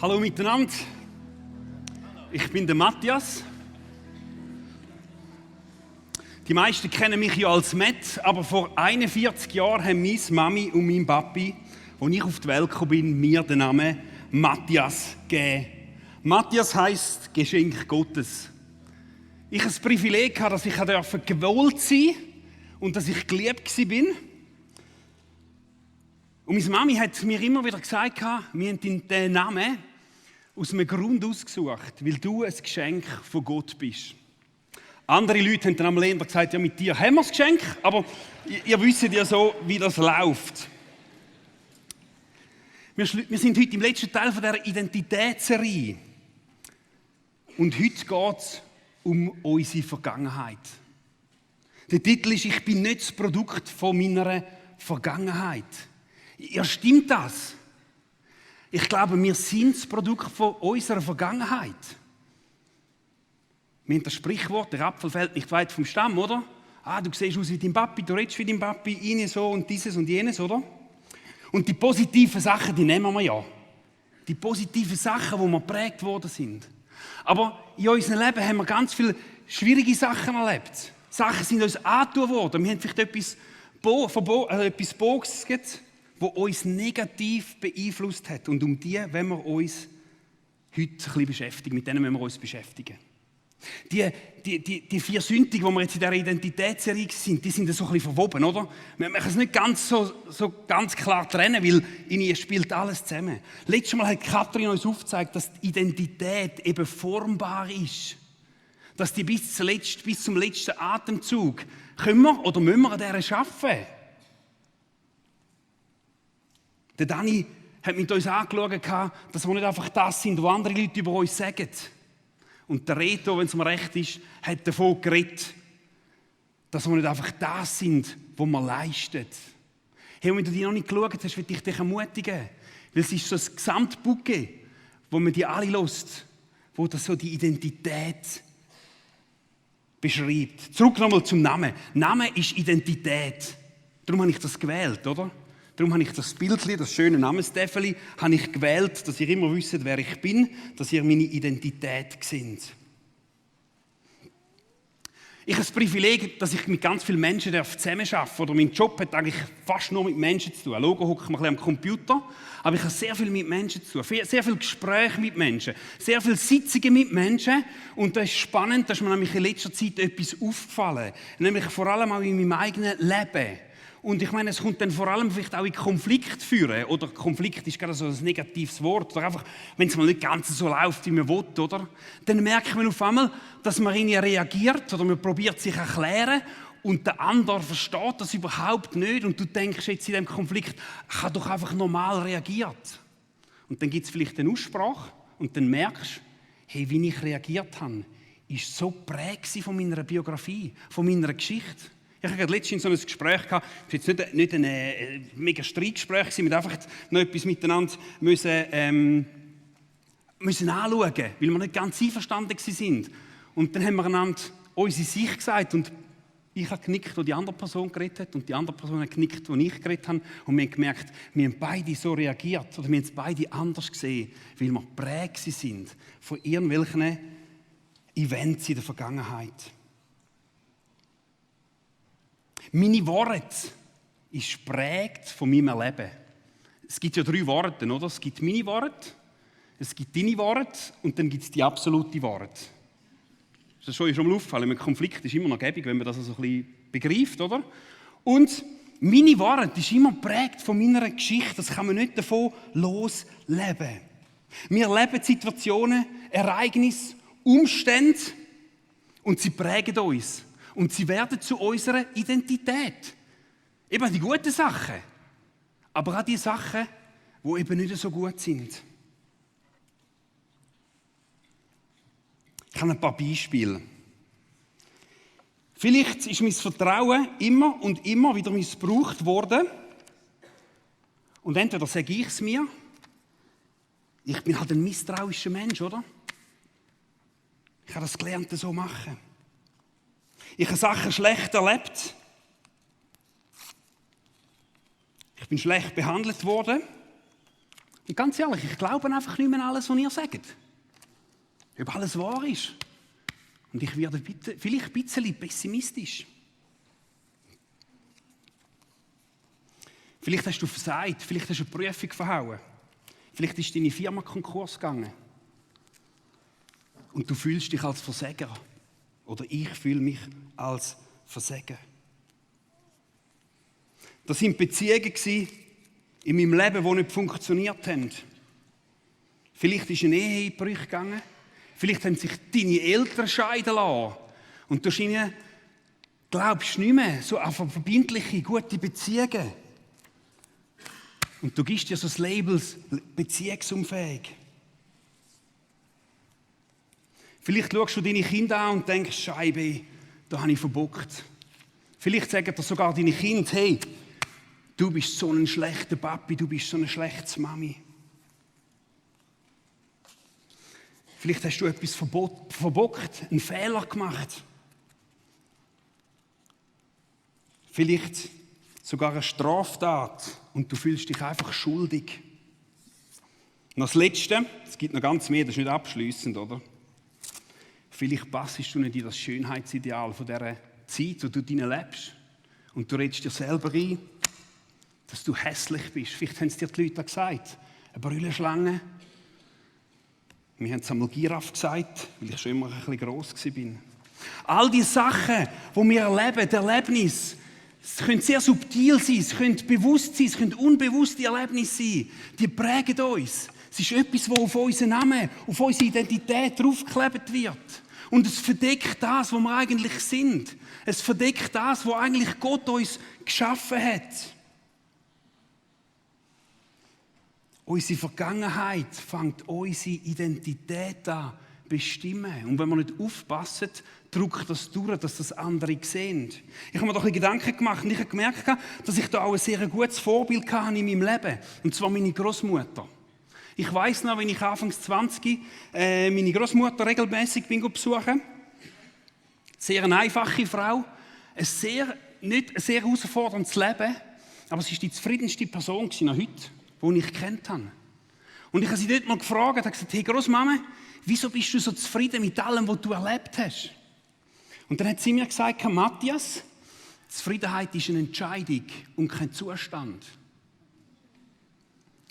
Hallo miteinander, ich bin der Matthias. Die meisten kennen mich ja als Matt, aber vor 41 Jahren haben meine Mami und mein Papi, als ich auf die Welt gekommen bin, mir den Namen Matthias gegeben. Matthias heisst Geschenk Gottes. Ich hatte das Privileg, dass ich gewollt sein durfte und dass ich geliebt war. Und meine Mami hat mir immer wieder gesagt, wir haben diesen Namen aus einem Grund ausgesucht, weil du ein Geschenk von Gott bist. Andere Leute haben dann am Ende gesagt, ja, mit dir haben wir das Geschenk, aber ihr wisst ja so, wie das läuft. Wir sind heute im letzten Teil dieser Identitätsserie. Und heute geht es um unsere Vergangenheit. Der Titel ist, ich bin nicht das Produkt von meiner Vergangenheit. Ja, stimmt das? Ich glaube, wir sind das Produkt von unserer Vergangenheit. Wir haben das Sprichwort, der Apfel fällt nicht weit vom Stamm, oder? Du siehst aus wie dein Papi, du redest wie dein Papi, ihn so und dieses und jenes, oder? Und die positiven Sachen, die nehmen wir ja. Die positiven Sachen, wo wir geprägt worden sind. Aber in unserem Leben haben wir ganz viele schwierige Sachen erlebt. Sachen sind uns angetan worden. Wir haben vielleicht etwas Boges, das uns negativ beeinflusst hat. Und um die wollen wir uns heute ein bisschen beschäftigen. Mit denen müssen wir uns beschäftigen. Die 4 Sündigen, die wir jetzt in dieser Identitätsserie sind, die sind so ein bisschen verwoben, oder? Wir können es nicht ganz so ganz klar trennen, weil in ihr spielt alles zusammen. Letztes Mal hat Katrin uns aufgezeigt, dass die Identität eben formbar ist. Dass die bis zum letzten Atemzug können wir oder müssen wir an dieser arbeiten. Der Dani hat mit uns angeschaut, dass wir nicht einfach das sind, was andere Leute über uns sagen. Und der Reto, wenn es mir recht ist, hat davon geredet, dass wir nicht einfach das sind, was wir leisten. Hey, und wenn du die noch nicht geschaut hast, will ich dich ermutigen. Weil es ist so ein Gesamtbouquet, wo man die alle hört, wo das so die Identität beschreibt. Zurück nochmal zum Namen. Name ist Identität. Darum habe ich das gewählt, oder? Darum habe ich das Bildchen, das schöne Namenstäfeli, habe ich gewählt, dass ihr immer wisst, wer ich bin, dass ihr meine Identität seht. Ich habe das Privileg, dass ich mit ganz vielen Menschen zusammenarbeiten darf. Oder mein Job hat eigentlich fast nur mit Menschen zu tun. Logo hockt man ein bisschen am Computer, aber ich habe sehr viel mit Menschen zu tun. Sehr viele Gespräche mit Menschen, sehr viele Sitzungen mit Menschen. Und das ist spannend, dass mir nämlich in letzter Zeit etwas aufgefallen, nämlich vor allem auch in meinem eigenen Leben. Und ich meine, es kommt dann vor allem vielleicht auch in Konflikt führen. Oder Konflikt ist gerade so ein negatives Wort. Oder einfach, wenn es mal nicht ganz so läuft, wie man will, oder? Dann merkt man auf einmal, dass man irgendwie reagiert oder man probiert sich zu erklären und der andere versteht das überhaupt nicht. Und du denkst jetzt in diesem Konflikt, ich habe doch einfach normal reagiert. Und dann gibt es vielleicht eine Aussprache und dann merkst du, hey, wie ich reagiert habe, ist so geprägt von meiner Biografie, von meiner Geschichte. Ich hatte letztens so ein Gespräch gehabt. Es war jetzt nicht ein mega Streitgespräch, wir einfach noch etwas miteinander müssen anschauen, weil wir nicht ganz einverstanden waren. Und dann haben wir einander unsere Sicht gesagt und ich habe genickt, wo die andere Person geredet hat und die andere Person hat genickt, wo ich geredet habe. Und wir haben gemerkt, wir haben beide so reagiert oder wir haben es beide anders gesehen, weil wir geprägt sind von irgendwelchen Events in der Vergangenheit. Meine Worte ist geprägt von meinem Erleben. Es gibt ja 3 Worte, oder? Es gibt meine Worte, es gibt deine Worte und dann gibt es die absolute Worte. Das ist schon mal aufgefallen. Ein Konflikt ist immer noch gäbig, wenn man das so ein bisschen begreift, oder? Und meine Worte ist immer geprägt von meiner Geschichte. Das kann man nicht davon losleben. Wir erleben Situationen, Ereignisse, Umstände und sie prägen uns. Und sie werden zu unserer Identität. Eben die guten Sachen, aber auch die Sachen, die eben nicht so gut sind. Ich habe ein paar Beispiele. Vielleicht ist mein Vertrauen immer und immer wieder missbraucht worden. Und entweder sage ich es mir, ich bin halt ein misstrauischer Mensch, oder? Ich habe das gelernt, so zu machen. Ich habe Sachen schlecht erlebt. Ich bin schlecht behandelt worden. Und ganz ehrlich, ich glaube einfach nicht mehr an alles, was ihr sagt. Ob alles wahr ist. Und ich werde vielleicht ein bisschen pessimistisch. Vielleicht hast du versagt, vielleicht hast du eine Prüfung verhauen. Vielleicht ist deine Firma Konkurs gegangen. Und du fühlst dich als Versager. Oder ich fühle mich als Versager. Das waren Beziehungen in meinem Leben, die nicht funktioniert haben. Vielleicht ist eine Ehe in Brüche gegangen. Vielleicht haben sich deine Eltern scheiden lassen. Und du glaubst nicht mehr so an verbindliche, gute Beziehungen. Und du gibst dir so das Label beziehungsunfähig. Vielleicht schaust du deine Kinder an und denkst, Scheibe, da habe ich verbockt. Vielleicht sagen dir sogar deine Kinder, hey, du bist so ein schlechter Papi, du bist so eine schlechte Mami. Vielleicht hast du etwas verbockt, einen Fehler gemacht. Vielleicht sogar eine Straftat und du fühlst dich einfach schuldig. Und das Letzte, es gibt noch ganz mehr, das ist nicht abschliessend, oder? Vielleicht passst du nicht in das Schönheitsideal von dieser Zeit, wo du drin lebst. Und du redest dir selber ein, dass du hässlich bist. Vielleicht haben es dir die Leute gesagt. Eine Brüllenschlange. Wir haben es einmal Giraffe gesagt, weil ich schon immer ein bisschen gross war. All die Sachen, die wir erleben, die Erlebnisse, es können sehr subtil sein, es können bewusst sein, es können unbewusste Erlebnisse sein. Die prägen uns. Es ist etwas, das auf unseren Namen, auf unsere Identität draufgeklebt wird. Und es verdeckt das, was wir eigentlich sind. Es verdeckt das, was eigentlich Gott uns geschaffen hat. Unsere Vergangenheit fängt unsere Identität an zu bestimmen. Und wenn wir nicht aufpassen, drückt das durch, dass das andere sehen. Ich habe mir doch ein Gedanken gemacht und ich habe gemerkt, dass ich da auch ein sehr gutes Vorbild hatte in meinem Leben. Und zwar meine Großmutter. Ich weiss noch, wenn ich anfangs 20 meine Großmutter regelmäßig besuchen. Sehr eine einfache Frau. Nicht ein sehr herausforderndes Leben. Aber sie war die zufriedenste Person noch heute, die ich kennt habe. Und ich habe sie dort mal gefragt und gesagt, hey Großmama, wieso bist du so zufrieden mit allem, was du erlebt hast? Und dann hat sie mir gesagt, Matthias, Zufriedenheit ist eine Entscheidung und kein Zustand.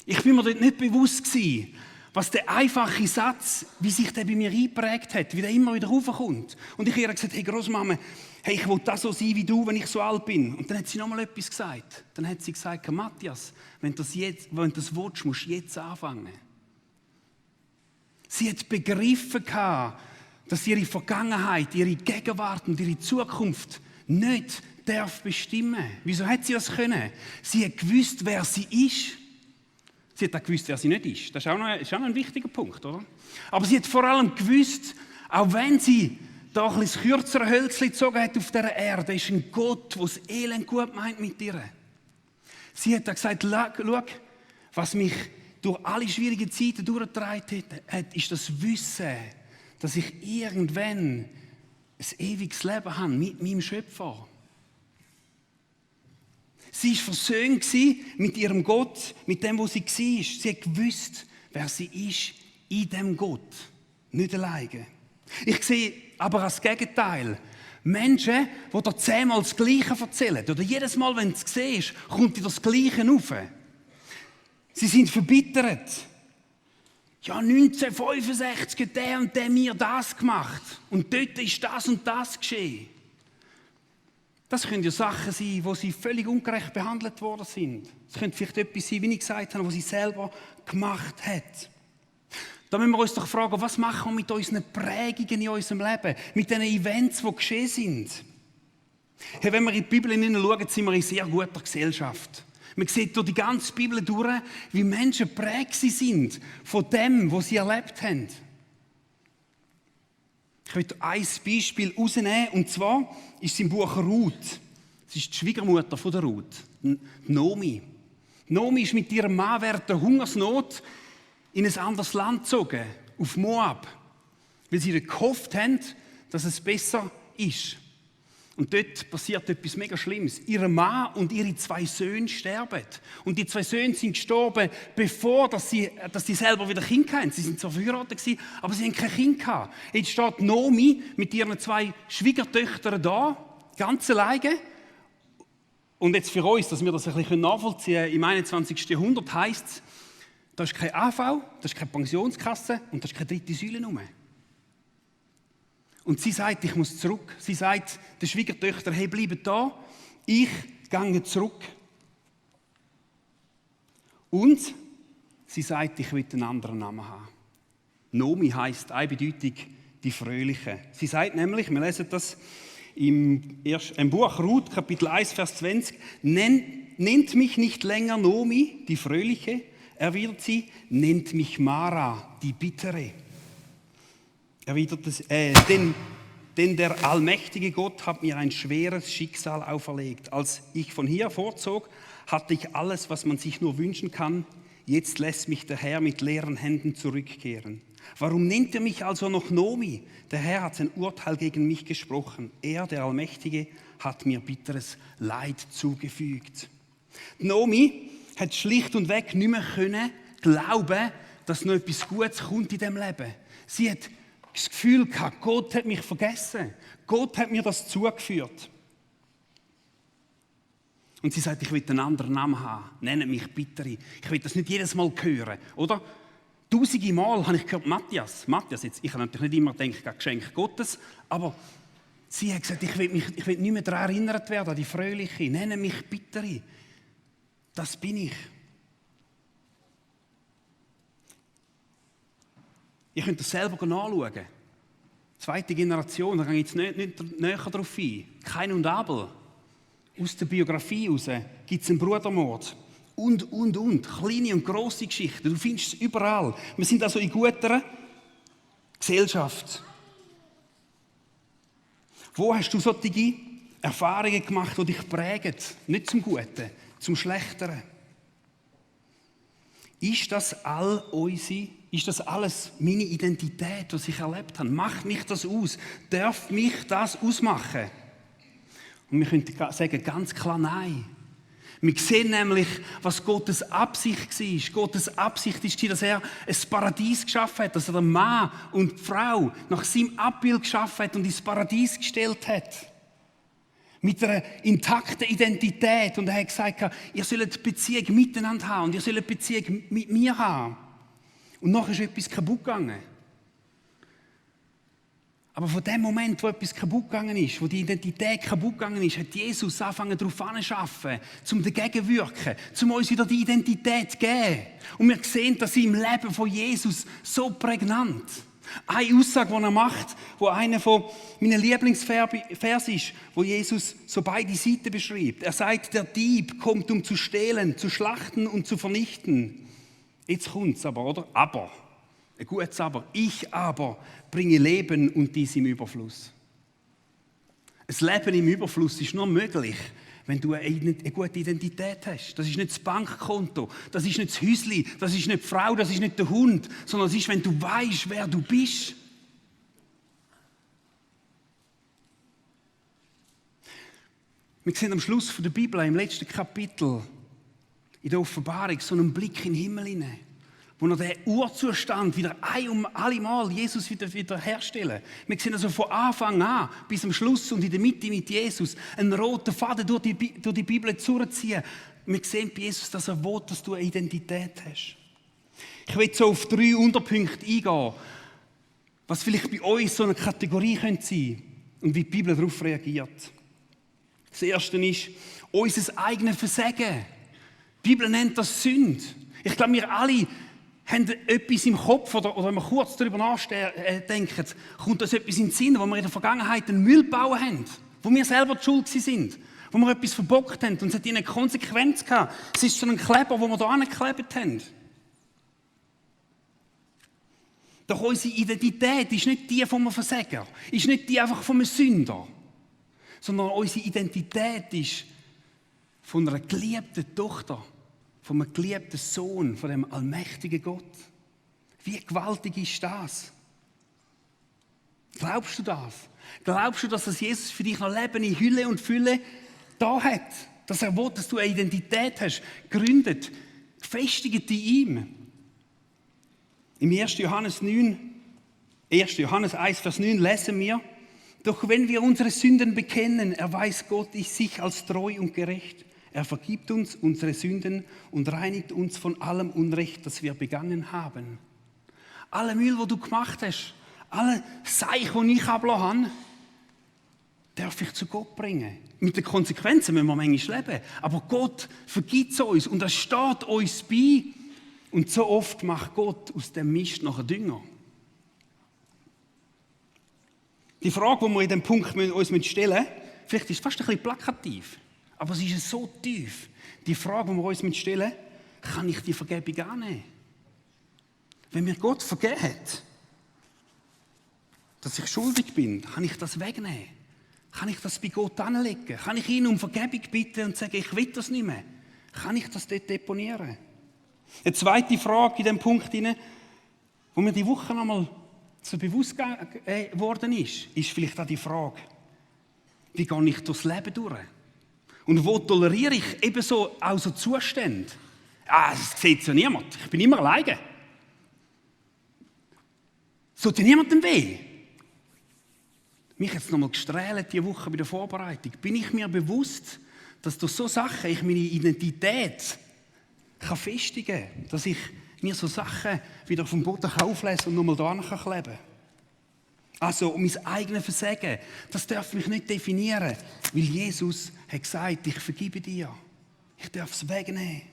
Ich bin mir dort nicht bewusst gewesen, was der einfache Satz, wie sich der bei mir eingeprägt hat, wie der immer wieder raufkommt. Und ich habe ihr gesagt, hey Großmama, hey, ich will das so sein wie du, wenn ich so alt bin. Und dann hat sie noch mal etwas gesagt. Dann hat sie gesagt, Matthias, wenn du das willst, musst du jetzt anfangen. Sie hat begriffen, dass ihre Vergangenheit, ihre Gegenwart und ihre Zukunft nicht bestimmen. Wieso hat sie das können? Sie hat gewusst, wer sie ist. Sie hat auch gewusst, wer sie nicht ist. Das ist auch noch ein wichtiger Punkt, oder? Aber sie hat vor allem gewusst, auch wenn sie da ein bisschen das kürzere Hölzchen gezogen hat auf dieser Erde, ist ein Gott, der das Elend gut meint mit dir. Sie hat gesagt, schau, was mich durch alle schwierigen Zeiten durchgetragen hat, ist das Wissen, dass ich irgendwann ein ewiges Leben habe mit meinem Schöpfer. Sie war versöhnt mit ihrem Gott, mit dem, wo sie war. Sie hat gewusst, wer sie ist in diesem Gott, nicht alleine. Ich sehe aber als Gegenteil Menschen, die dir 10-mal das Gleiche erzählen. Oder jedes Mal, wenn du es siehst, kommt dir das Gleiche rauf. Sie sind verbittert. Ja, 1965 hat der und der mir das gemacht. Und dort ist das und das geschehen. Das können ja Sachen sein, wo sie völlig ungerecht behandelt worden sind. Es könnte vielleicht etwas sein, wie ich gesagt habe, was sie selber gemacht hat. Da müssen wir uns doch fragen, was machen wir mit unseren Prägungen in unserem Leben, mit den Events, die geschehen sind. Hey, wenn wir in die Bibel hineinschauen, sind wir in sehr guter Gesellschaft. Man sieht durch die ganze Bibel durch, wie Menschen prägt sind von dem, was sie erlebt haben. Ich möchte ein Beispiel herausnehmen, und zwar ist es im Buch Ruth. Es ist die Schwiegermutter von der Ruth, Nomi. Nomi ist mit ihrem Mann während der Hungersnot in ein anderes Land gezogen, auf Moab, weil sie gehofft haben, dass es besser ist. Und dort passiert etwas mega Schlimmes. Ihr Mann und ihre 2 Söhne sterben. Und die 2 Söhne sind gestorben, bevor dass sie selber wieder Kinder hatten. Sie sind zwar verheiratet gewesen, aber sie haben kein Kind gehabt. Jetzt steht Nomi mit ihren 2 Schwiegertöchtern da, ganz alleine. Und jetzt für uns, dass wir das ein bisschen nachvollziehen können, im 21. Jahrhundert heisst es, da ist kein AV, da ist keine Pensionskasse und da ist keine dritte Säule mehr. Und sie sagt, ich muss zurück. Sie sagt der Schwiegertöchter, hey, bleibt da, ich gehe zurück. Und sie sagt, ich will einen anderen Namen haben. Nomi heisst eindeutig die Fröhliche. Sie sagt nämlich, wir lesen das im Buch Ruth, Kapitel 1, Vers 20, nennt mich nicht länger Nomi, die Fröhliche, erwidert sie, nennt mich Mara, die Bittere. Erwidert es, denn der allmächtige Gott hat mir ein schweres Schicksal auferlegt. Als ich von hier vorzog, hatte ich alles, was man sich nur wünschen kann. Jetzt lässt mich der Herr mit leeren Händen zurückkehren. Warum nennt er mich also noch Nomi? Der Herr hat sein Urteil gegen mich gesprochen. Er, der Allmächtige, hat mir bitteres Leid zugefügt. Nomi hat schlicht und weg nicht mehr glauben, dass noch etwas Gutes kommt in diesem Leben. Sie hat das Gefühl gehabt, Gott hat mich vergessen. Gott hat mir das zugeführt. Und sie sagt, ich will einen anderen Namen haben. Nennt mich Bittere. Ich will das nicht jedes Mal hören, oder? Tausende Mal habe ich gehört, Matthias jetzt, ich habe natürlich nicht immer gedacht, Geschenk Gottes, aber sie hat gesagt, ich will nicht mehr daran erinnert werden, an die Fröhliche. Nenne mich Bittere. Das bin ich. Ihr könnt das selber nachschauen. 2. Generation, da gehe ich jetzt nicht näher darauf ein. Kain und Abel. Aus der Biografie heraus gibt es einen Brudermord. Und. Kleine und grosse Geschichten. Du findest es überall. Wir sind also in guter Gesellschaft. Wo hast du solche Erfahrungen gemacht, die dich prägen? Nicht zum Guten, zum Schlechteren. Ist das alles meine Identität, was ich erlebt habe? Macht mich das aus? Darf mich das ausmachen? Und wir können sagen, ganz klar nein. Wir sehen nämlich, was Gottes Absicht war. Gottes Absicht war, dass er ein Paradies geschaffen hat, dass er den Mann und die Frau nach seinem Abbild geschaffen hat und ins Paradies gestellt hat. Mit einer intakten Identität. Und er hat gesagt, ihr sollt eine Beziehung miteinander haben und ihr sollt eine Beziehung mit mir haben. Und nachher ist etwas kaputt gegangen. Aber von dem Moment, wo etwas kaputt gegangen ist, wo die Identität kaputt gegangen ist, hat Jesus angefangen, darauf hinzuarbeiten, um dagegen zu wirken, um uns wieder die Identität zu geben. Und wir sehen das im Leben von Jesus so prägnant. Eine Aussage, die er macht, wo einer von meinen Lieblingsversen ist, wo Jesus so beide Seiten beschreibt. Er sagt, der Dieb kommt, um zu stehlen, zu schlachten und zu vernichten. Jetzt kommt es aber, oder? Aber. Ein gutes Aber. Ich aber bringe Leben und dies im Überfluss. Ein Leben im Überfluss ist nur möglich, wenn du eine gute Identität hast. Das ist nicht das Bankkonto, das ist nicht das Häuschen, das ist nicht die Frau, das ist nicht der Hund, sondern es ist, wenn du weißt, wer du bist. Wir sehen am Schluss der Bibel, im letzten Kapitel, in der Offenbarung, so einen Blick in den Himmel hinein, wo er den Urzustand wieder ein um alle Mal Jesus wieder herstellen. Wir sehen also von Anfang an bis am Schluss und in der Mitte mit Jesus einen roten Faden durch die Bibel durchziehen. Wir sehen bei Jesus, dass er will, dass du eine Identität hast. Ich will so auf 3 Unterpunkte eingehen, was vielleicht bei euch so eine Kategorie könnte sein und wie die Bibel darauf reagiert. Das erste ist unser eigenes Versagen. Die Bibel nennt das Sünde. Ich glaube, wir alle haben etwas im Kopf oder wenn wir kurz darüber nachdenken, kommt uns etwas in den Sinn, wo wir in der Vergangenheit einen Müll gebaut haben, wo wir selber die Schuld sind, wo wir etwas verbockt haben und es hat eine Konsequenz gehabt. Es ist so ein Kleber, den wir da angeklebt haben. Doch unsere Identität ist nicht die von einem Versager, ist nicht die einfach von einem Sünder, sondern unsere Identität ist von einer geliebten Tochter, von einem geliebten Sohn, von dem allmächtigen Gott. Wie gewaltig ist das? Glaubst du das? Glaubst du, dass das Jesus für dich noch Leben in Hülle und Fülle da hat? Dass er will, dass du eine Identität hast, gegründet, gefestigt in ihm. Im 1. Johannes 1, Vers 9 lesen wir, doch wenn wir unsere Sünden bekennen, erweist Gott sich als treu und gerecht. Er vergibt uns unsere Sünden und reinigt uns von allem Unrecht, das wir begangen haben. Alle Müll, die du gemacht hast, alle Seich, die ich abgelassen habe, darf ich zu Gott bringen. Mit den Konsequenzen müssen wir manchmal leben. Aber Gott vergibt es uns und er steht uns bei. Und so oft macht Gott aus dem Mist noch einen Dünger. Die Frage, die wir in diesem Punkt uns stellen müssen, vielleicht ist es fast ein bisschen plakativ, aber es ist so tief. Die Frage, die wir uns stellen müssen, kann ich die Vergebung annehmen? Wenn mir Gott vergeben hat, dass ich schuldig bin, kann ich das wegnehmen? Kann ich das bei Gott anlegen? Kann ich ihn um Vergebung bitten und sagen, ich will das nicht mehr? Kann ich das dort deponieren? Eine zweite Frage in diesem Punkt, wo mir die Woche noch mal so bewusst geworden ist vielleicht auch die Frage, wie gehe ich durchs Leben durch? Und wo toleriere ich eben so auch so Zustände? Das sieht ja niemand. Ich bin immer alleine. Tut dir niemandem weh? Mich jetzt noch mal gestrählt diese Woche bei der Vorbereitung. Bin ich mir bewusst, dass durch so Sachen ich meine Identität kann festigen kann, dass ich mir so Sachen wieder vom Boden auflese und nochmal da kleben kann. Also mein eigenes Versagen, das darf mich nicht definieren, weil Jesus hat gesagt, ich vergebe dir. Ich darf es wegnehmen.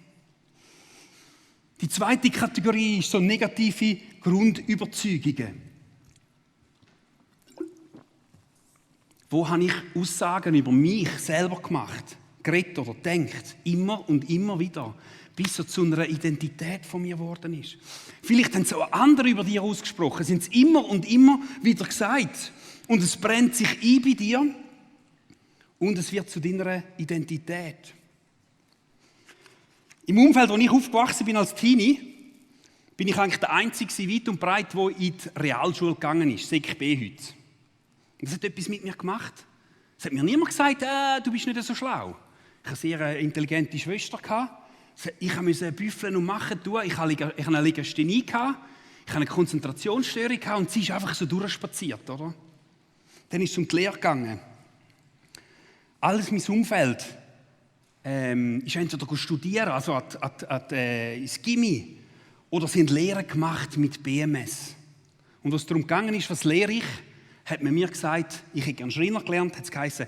Die zweite Kategorie ist so negative Grundüberzeugungen. Wo habe ich Aussagen über mich selber gemacht, geredet oder gedacht, immer und immer wieder, bis es zu einer Identität von mir geworden ist. Vielleicht haben es auch andere über dir ausgesprochen, sind es immer und immer wieder gesagt. Und es brennt sich ein bei dir und es wird zu deiner Identität. Im Umfeld, wo ich aufgewachsen bin als Teenie, bin ich eigentlich der Einzige weit und breit, der in die Realschule gegangen ist, Sek B heute. Und das hat etwas mit mir gemacht. Es hat mir niemand gesagt, du bist nicht so schlau. Ich hatte eine sehr intelligente Schwester. Ich musste büffeln und machen tun. Ich hatte eine Legasthenie, ich hatte eine Konzentrationsstörung und sie ist einfach so durchspaziert. Oder? Dann ist es um die Lehre gegangen. Alles mein Umfeld ist entweder studieren, also ins Gymi, oder sind Lehren gemacht mit BMS. Und was darum gegangen ist, was lehre ich, hat man mir gesagt, ich hätte gerne Schreiner gelernt, hat es geheißen,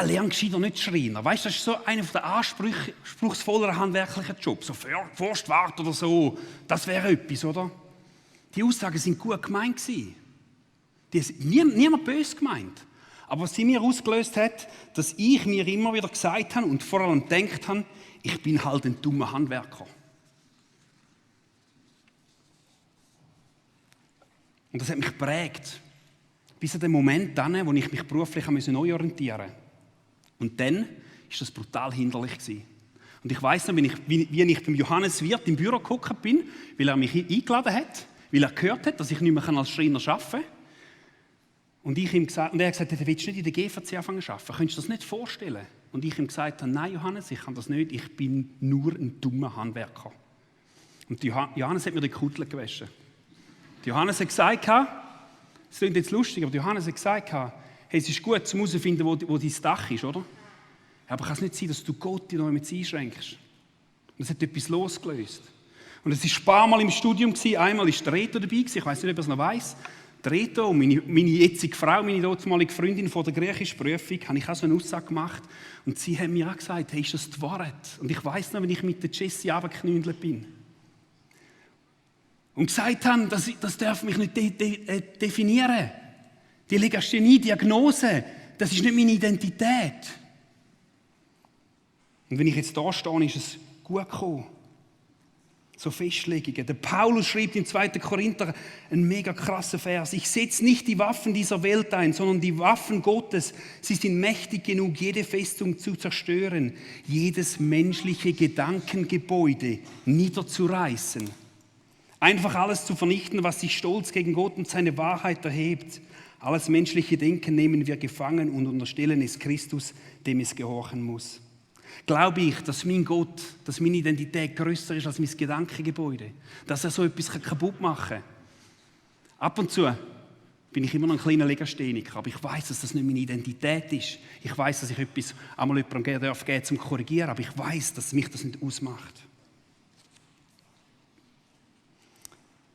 lern gescheiter nicht Schreiner. Weißt du, das ist so einer der anspruchsvolleren handwerklichen Jobs. So Forstwart oder so, das wäre etwas, oder? Die Aussagen sind gut gemeint gewesen. Die ist niemand böse gemeint. Aber was sie mir ausgelöst hat, dass ich mir immer wieder gesagt habe und vor allem gedacht habe, ich bin halt ein dummer Handwerker. Und das hat mich geprägt. Bis an den Moment dann, wo ich mich beruflich neu orientieren musste. Und dann war das brutal hinderlich gewesen. Und ich weiss noch, wie ich beim Johannes Wirth im Büro gehockt bin, weil er mich eingeladen hat, weil er gehört hat, dass ich nicht mehr als Schreiner arbeiten kann. Und er hat gesagt, du willst nicht in der GVC anfangen zu arbeiten, könntest du dir das nicht vorstellen? Und ich ihm gesagt habe, nein Johannes, ich kann das nicht, ich bin nur ein dummer Handwerker. Und Johannes hat mir den Kuttler gewaschen. Johannes hat gesagt, es klingt jetzt lustig, aber Johannes hat gesagt, hey, es ist gut, zum herauszufinden, wo dein Dach ist, oder? Aber kann es nicht sein, dass du Gott noch mit einschränkst? Und es hat etwas losgelöst. Und es war ein paar Mal im Studium, einmal war der Reto dabei, ich weiss nicht, ob er es noch weiss. Der Reto und meine jetzige Frau, meine damalige Freundin vor der griechischen Prüfung, habe ich auch so eine Aussage gemacht. Und sie haben mir auch gesagt, hey, ist das die Wahrheit? Und ich weiss noch, wenn ich mit der Jessie runtergeknündelt bin. Und gesagt haben, das darf mich nicht definieren. Die Legasthenie-Diagnose, das ist nicht meine Identität. Und wenn ich jetzt da stehe, ist es gut gekommen. So Festlegungen. Der Paulus schreibt im 2. Korinther einen mega krassen Vers. Ich setze nicht die Waffen dieser Welt ein, sondern die Waffen Gottes. Sie sind mächtig genug, jede Festung zu zerstören, jedes menschliche Gedankengebäude niederzureißen. Einfach alles zu vernichten, was sich stolz gegen Gott und seine Wahrheit erhebt. Alles menschliche Denken nehmen wir gefangen und unterstellen es Christus, dem es gehorchen muss. Glaube ich, dass mein Gott, dass meine Identität grösser ist als mein Gedankengebäude, dass er so etwas kaputt machen kann. Ab und zu bin ich immer noch ein kleiner Legastheniker, aber ich weiß, dass das nicht meine Identität ist. Ich weiß, dass ich etwas einmal jemandem geben darf, um zu korrigieren, aber ich weiß, dass mich das nicht ausmacht.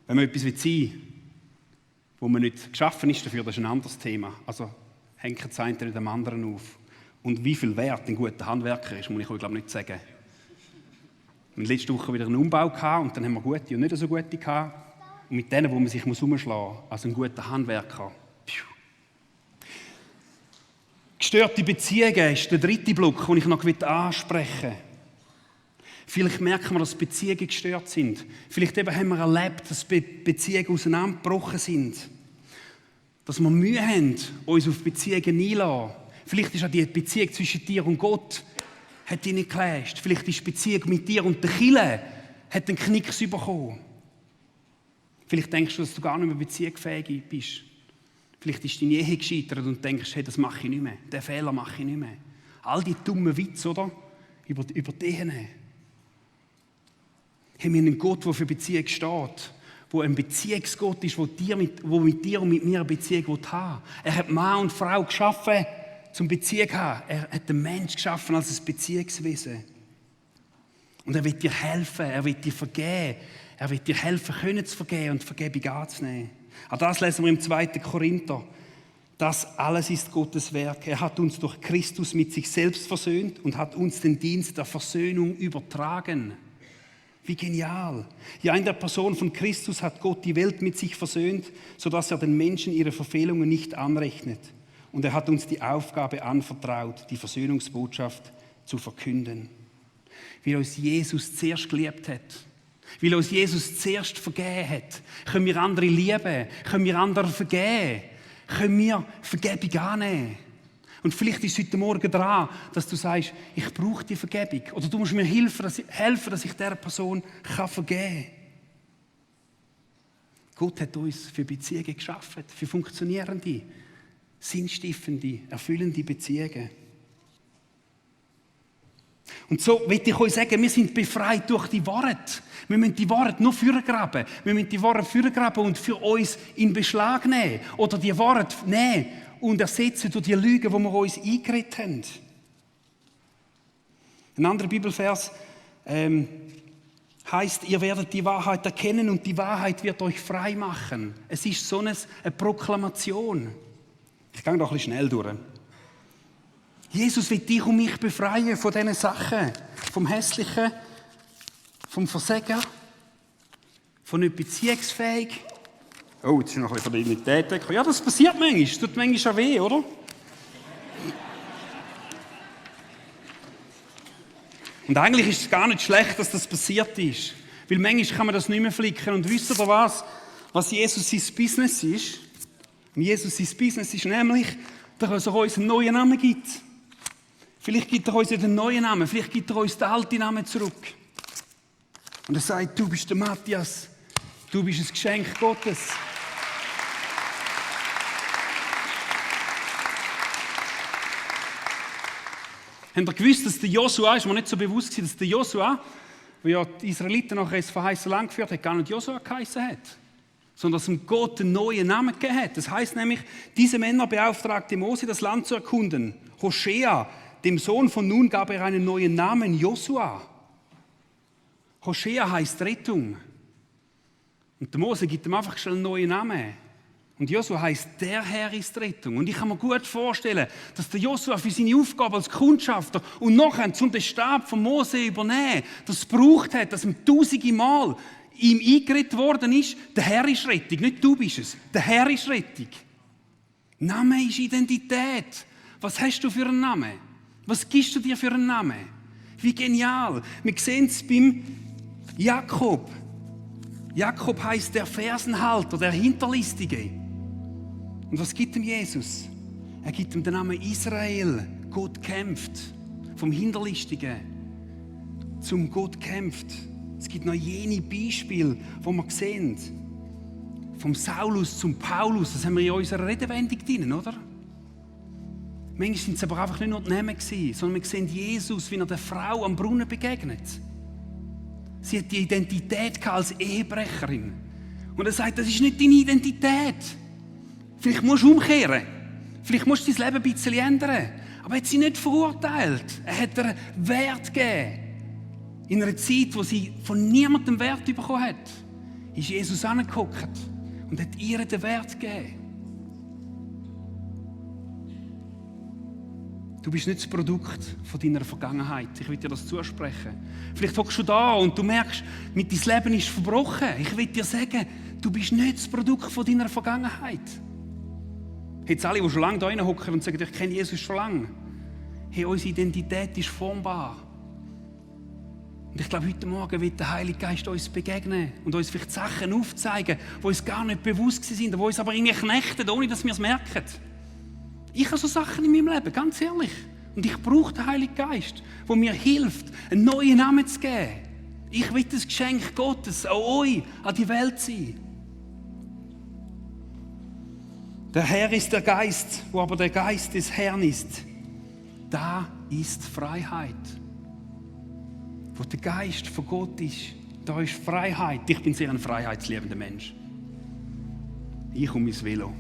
Wenn man etwas sein will, wo man nicht geschaffen ist dafür, das ist ein anderes Thema. Also hängt das eine nicht dem anderen auf. Und wie viel Wert ein guter Handwerker ist, muss ich euch glaube ich nicht sagen. Wir hatten letzte Woche wieder einen Umbau gehabt, und dann haben wir gute und nicht so gute gehabt. Und mit denen, wo man sich herumschlagen muss, also ein guter Handwerker. Gestörte Beziehungen ist der dritte Block, den ich noch ansprechen will. Vielleicht merken wir, dass Beziehungen gestört sind. Vielleicht eben haben wir erlebt, dass Beziehungen auseinandergebrochen sind. Dass wir Mühe haben, uns auf Beziehungen einzulassen. Vielleicht ist auch die Beziehung zwischen dir und Gott hat dich nicht geclasht. Vielleicht ist die Beziehung mit dir und der Kirche hat einen Knicks bekommen. Vielleicht denkst du, dass du gar nicht mehr beziehungsfähig bist. Vielleicht ist deine Ehe gescheitert und denkst, hey, das mache ich nicht mehr. Den Fehler mache ich nicht mehr. All die dummen Witze, oder? Über die Ehen. Hey, wir haben einen Gott, der für Beziehung steht. Der ein Beziehungsgott ist, der mit dir und mit mir eine Beziehung haben will. Er hat Mann und Frau geschaffen, zum Beziehung zu haben. Er hat den Menschen geschaffen als ein Beziehungswesen. Und er will dir helfen, er will dir vergeben. Er will dir helfen, können zu vergeben und Vergebung anzunehmen. Auch das lesen wir im 2. Korinther. Das alles ist Gottes Werk. Er hat uns durch Christus mit sich selbst versöhnt und hat uns den Dienst der Versöhnung übertragen. Wie genial. Ja, in der Person von Christus hat Gott die Welt mit sich versöhnt, sodass er den Menschen ihre Verfehlungen nicht anrechnet. Und er hat uns die Aufgabe anvertraut, die Versöhnungsbotschaft zu verkünden. Weil uns Jesus zuerst geliebt hat, weil uns Jesus zuerst vergeben hat, können wir andere lieben, können wir anderen vergeben, können wir Vergebung annehmen. Und vielleicht ist es heute Morgen dran, dass du sagst, ich brauche die Vergebung. Oder du musst mir helfen, dass ich dieser Person vergeben kann. Gott hat uns für Beziehungen geschaffen, für funktionierende, sinnstiftende, erfüllende Beziehungen. Und so will ich euch sagen, wir sind befreit durch die Wahrheit. Wir müssen die Wahrheit nur vorgraben. Wir müssen die Wahrheit vorgraben und für uns in Beschlag nehmen. Oder die Wahrheit nehmen und ersetzen durch die Lügen, die wir uns eingeredet haben. Ein anderer Bibelvers heißt, ihr werdet die Wahrheit erkennen und die Wahrheit wird euch frei machen. Es ist so eine Proklamation. Ich gehe doch ein bisschen schnell durch. Jesus will dich und mich befreien von diesen Sachen. Vom Hässlichen, vom Versagen, von nicht beziehungsfähig. Oh, jetzt ist noch ein bisschen von der Identität weg. Ja, das passiert manchmal. Das tut manchmal auch weh, oder? Und eigentlich ist es gar nicht schlecht, dass das passiert ist. Weil manchmal kann man das nicht mehr flicken. Und wisst ihr was Jesus sein Business ist? Und Jesus sein Business ist nämlich, dass er uns einen neuen Namen gibt. Vielleicht gibt er uns nicht einen neuen Namen, vielleicht gibt er uns den alten Namen zurück. Und er sagt, du bist der Matthias, du bist ein Geschenk Gottes. Habt ihr gewusst, dass der Josua, ist mir nicht so bewusst gewesen, dass der Josua, der ja die Israeliten nachher ins verheißene Land geführt hat, gar nicht Josua geheißen hat, sondern dass ihm Gott einen neuen Namen gegeben hat. Das heißt nämlich, diese Männer beauftragte Mose, das Land zu erkunden. Hoshea, dem Sohn von Nun, gab er einen neuen Namen, Josua. Hoshea heißt Rettung. Und der Mose gibt ihm einfach schnell einen neuen Namen. Und Josua heißt, der Herr ist Rettung. Und ich kann mir gut vorstellen, dass der Josua für seine Aufgabe als Kundschafter und nachher zum den Stab von Mose übernehmen, das gebraucht hat, dass ihm tausende Mal ihm eingeredet worden ist, der Herr ist Rettung, nicht du bist es, der Herr ist Rettung. Name ist Identität. Was hast du für einen Namen? Was gibst du dir für einen Namen? Wie genial. Wir sehen es beim Jakob. Jakob heißt der Fersenhalter, der Hinterlistige. Und was gibt ihm Jesus? Er gibt ihm den Namen Israel. Gott kämpft. Vom Hinterlistigen zum Gott kämpft. Es gibt noch jene Beispiele, die wir sehen. Vom Saulus zum Paulus, das haben wir in unserer Redewendung drin, oder? Manchmal sind es aber einfach nicht nur die Namen gewesen, sondern wir sehen Jesus, wie er der Frau am Brunnen begegnet. Sie hat die Identität als Ehebrecherin. Und er sagt, das ist nicht deine Identität. Vielleicht musst du umkehren. Vielleicht musst du dein Leben ein bisschen ändern. Aber er hat sie nicht verurteilt. Er hat ihr Wert gegeben. In einer Zeit, wo sie von niemandem Wert bekommen hat, ist Jesus angeguckt und hat ihr den Wert gegeben. Du bist nicht das Produkt von deiner Vergangenheit. Ich will dir das zusprechen. Vielleicht hockst du da und du merkst, dein Leben ist verbrochen. Ich will dir sagen, du bist nicht das Produkt von deiner Vergangenheit. Jetzt alle, die schon lange da hocken und sagen, ich kenne Jesus schon lange. Hey, unsere Identität ist formbar. Und ich glaube, heute Morgen wird der Heilige Geist uns begegnen und uns vielleicht Sachen aufzeigen, die uns gar nicht bewusst sind, die uns aber irgendwie knechten, ohne dass wir es merken. Ich habe so Sachen in meinem Leben, ganz ehrlich. Und ich brauche den Heiligen Geist, der mir hilft, einen neuen Namen zu geben. Ich will das Geschenk Gottes an euch, an die Welt sein. Der Herr ist der Geist, wo aber der Geist des Herrn ist. Da ist Freiheit. Wo der Geist von Gott ist, da ist Freiheit. Ich bin sehr ein freiheitsliebender Mensch. Ich und mein Velo.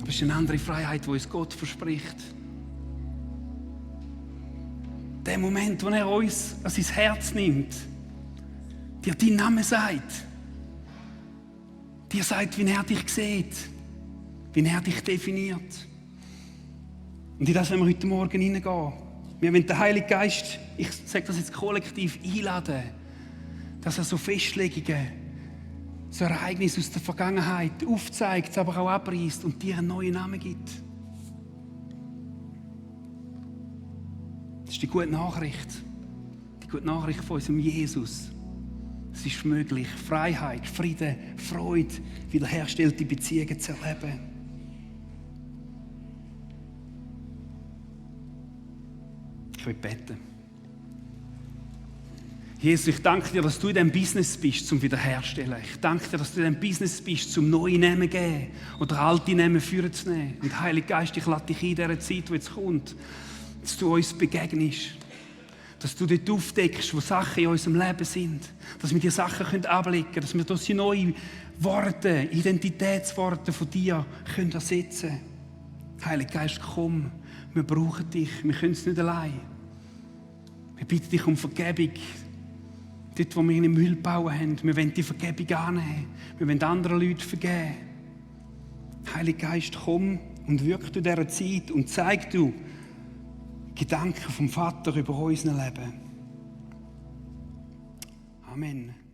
Aber es ist eine andere Freiheit, die uns Gott verspricht. Der Moment, wo er uns an sein Herz nimmt, dir deinen Namen sagt, dir sagt, wie er dich sieht, wie er dich definiert. Und in das wollen wir heute Morgen hineingehen. Wir wollen den Heiligen Geist, ich sage das jetzt kollektiv, einladen, dass er so Festlegungen, so Ereignisse aus der Vergangenheit aufzeigt, aber auch abreißt und dir einen neuen Namen gibt. Das ist die gute Nachricht. Die gute Nachricht von unserem Jesus. Es ist möglich, Freiheit, Frieden, Freude, wiederhergestellte Beziehungen zu erleben. Ich will beten. Jesus, ich danke dir, dass du in diesem Business bist, zum Wiederherstellen. Ich danke dir, dass du in diesem Business bist, zum neue Namen zu geben oder alte Namen führen zu nehmen. Und Heiliger Geist, ich lade dich in dieser Zeit, die jetzt kommt, dass du uns begegnest. Dass du dort aufdeckst, wo Sachen in unserem Leben sind. Dass wir die Sachen ablecken können. Dass wir durch neue Worte, Identitätsworte von dir ersetzen können. Heiliger Geist, komm, wir brauchen dich. Wir können es nicht allein. Wir bitten dich um Vergebung. Dort, wo wir einen Müll bauen haben, wir wollen die Vergebung annehmen. Wir wollen anderen Leuten vergeben. Heiliger Geist, komm und wirk du in dieser Zeit und zeig du Gedanken vom Vater über unser Leben. Amen.